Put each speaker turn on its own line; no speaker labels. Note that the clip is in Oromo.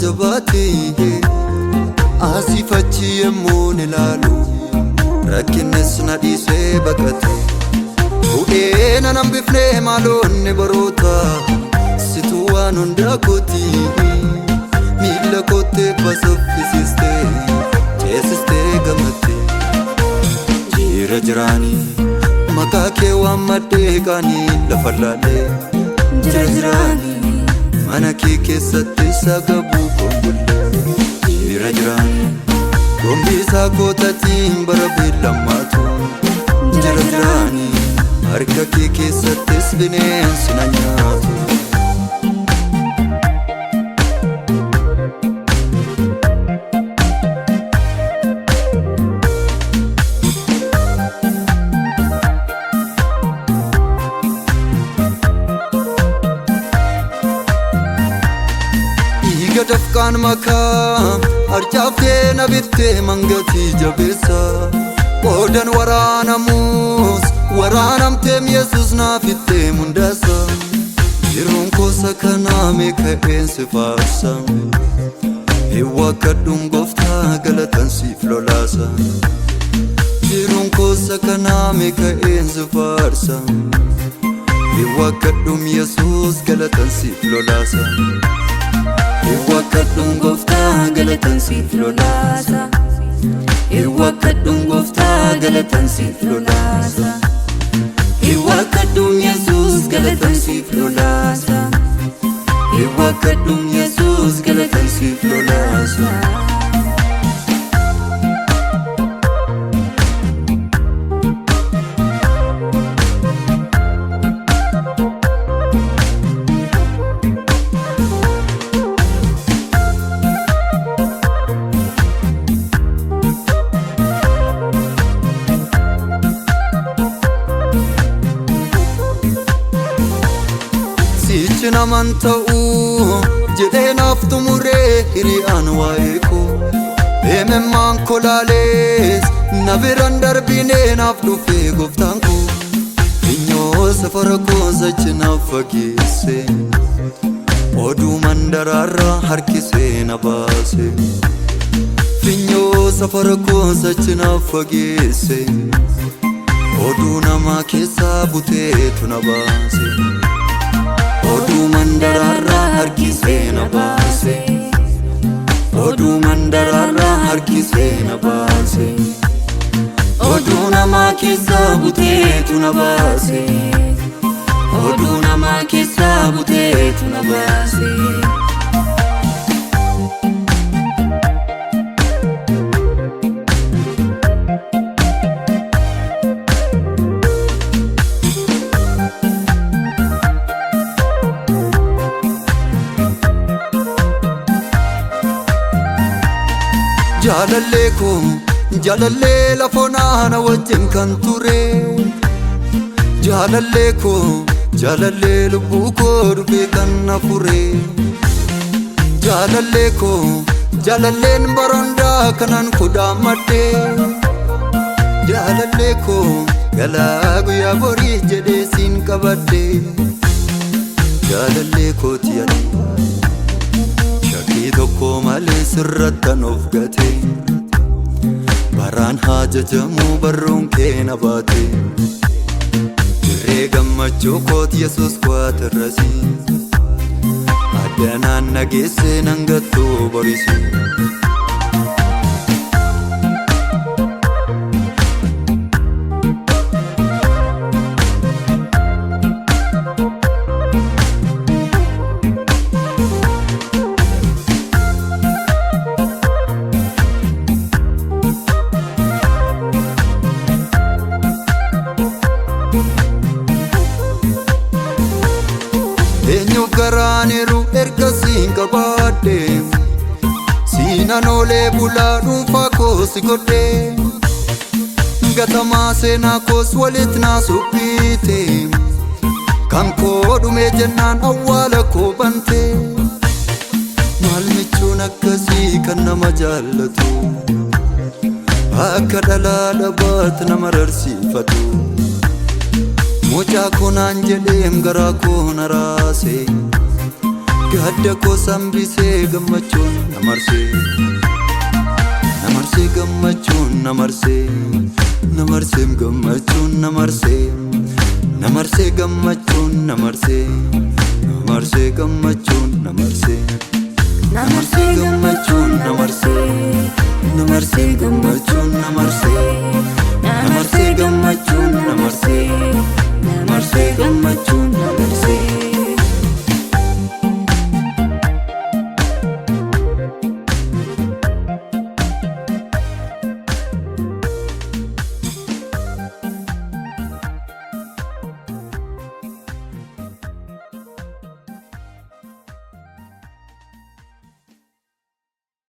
Jabaate asiif achi yemmuun ilaalu, rakkinnis na dhiisee baqate. Fuudhee nan hambifnee maaloonni baroota, situ waan hundaa kooti. Miila koottee basaffisiistee ceesistee gamatte. Jira jiraanii maqaa kee waammadhee, qaanii lafa laalee. Jira jiraanii mana kee keessatti sagabuu gombullee. Jira jiraanii gombisaa kootatiin bara beellammaatu. Jira jiraanii harka kee keessattis bineensi na nyaatu. Dhiiga dafqaan makaa harcaaftee na bittee, mangatii jabeessa. Qoodan waraanamus waraanamteem, Yesus naaf ittee mundaasa. Yeroon koosa kanaa meeka'een si faarsa. Hiwwakkadhuun gooftaa, galatan siif lolaasa. Yeroon koosa kanaa meeka'een si faarsa. Hiwwakkadhuun Yesus, galatan siif lolaasa. Hiwwakkadhuun gooftaa, galatan siif lolaasa. Hiwwakkadhuun gooftaa, galatan siif lolaasa. Hiwwakkadhuun Yesus, galatan siif lolaasa. Hiwwakkadhuun Yesus, galatan siif lolaasa. Sichi naman ta'uu jedhee naaf xumuree hiriyaan waa'ee koo. Deememmaan kolaalees na biraan darbinee, naaf dhufee gooftaan koo. Finyoo safara koo sachi naaf fageesse. Oduu mandaraarraa harkisee na baase. Finyoo safara koo sachi naaf fageesse. Oduu namaa keessaa buteetu na baase. Oduu mandaraarraa harkisee na baase. Oduu mandaraarraa harkisee na baase. Oduu namaa keessaa buteetu na baase. Oduu namaa keessaa buteetu na baase. Jaalallee koo, jaalallee lafoonaa na wajjin kan ture. Jaalallee koo, jaalallee lubbuu koo dhufee kan na fure. Jaalallee koo, jaalalleen barandaa kanan kudhaammadhe. Jaalallee koo, galaa guyyaa borii jedhee siin qabadhe. Jaalallee kooti ani shakkii tokko malee sirrattan of gate. Baraan haa jajamuu barruun kee na baate. Dirree gammachuu kooti Yesus kwaatirrasi. Addanaan nageessee nan gattuu borisi. Eenyuuf garaaniru erga siin qabaadhe? Siinan oolee bulaa, dhuunfaa koo si godhe. Gatamaa seenaa koos walitti naa suphiite. Kan koo dhumee jennaan awwaala koo bante. Maal michuun akkasii kan nama jaallatu, akka dhalaa dhabaatti nama rarsiifatu. Mucaa koo naan jedheem garaa koo na raase. Gadda koo sambisee gammachuun na marsee. Na marsee gammachuun na marsee. Na marsee gammachuun na marsee. Na marsee gammachuun na marsee. Na marsee gammachuun na marsee.
Na marsee gammachuun na marsee. Na marsee gammachuun na marsee. Na marsee gammachuun na marsee. Na marsee gammachuun.